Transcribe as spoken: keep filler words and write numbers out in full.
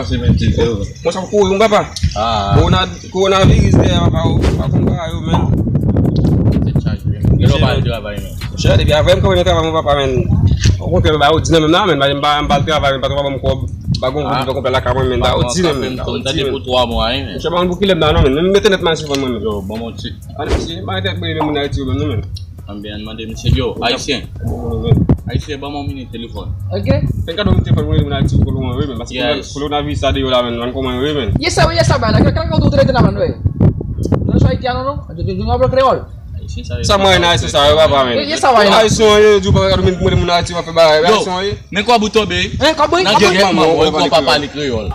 Mwen sa kouri, mon papa. Ah, Kowona, kowonaviris dèyè, papa, ou pa konn bagay yo, men. Tèt chaje. Gen lè w pa al travay, non. Chè, depi avè m kanpe nan travay, mon papa, men. Ou konprann, ba ou di nan menm nan, men, ba m pa, m pa al travay, men, patwon pa ban m kòb. Pa gon goud, pa konprann lakay mwen, men, ba ou di nan menm. M tande pou twa mwa, wi, men. Chè, pa konn pou kilè m nan, non, men. Men mete nèt mal sou mwen, men. Yo, ban m yon ti. Ann, mesye, pa gen tèt mwen, men, moun Ayiti, yo, men, non, men. Anbyen, mande misye, yo, Ayisyen. Bon, men. Ayisyen, ban m yon minit telefòn. Ok. Fè kado mete fòl mwen moun Ayiti pou mwen, wi, men, paske Yes. Kowona, kowonaviris sa deyò la, men, nou konn kouman yo ye, men. Yes, sir, yes, sir, man. Kan kan ou te nan man, wi. Nan sa Ayiti, non, non. Yo, yo, yo, yo, yo, yo, yo, Sa mwen, Ayisyen, sa, yo, papa, men. Yes, sir, man. Ayisyen, yo, yo, yo, mwen moun Ayiti, mwen fè bagay, Ayisyen, yo. Men kwa bouton be. Hein, kòb, wi. Nan Kòb, gen wi. kèk manman, Mwen ou pa pa pale pale kreyòl.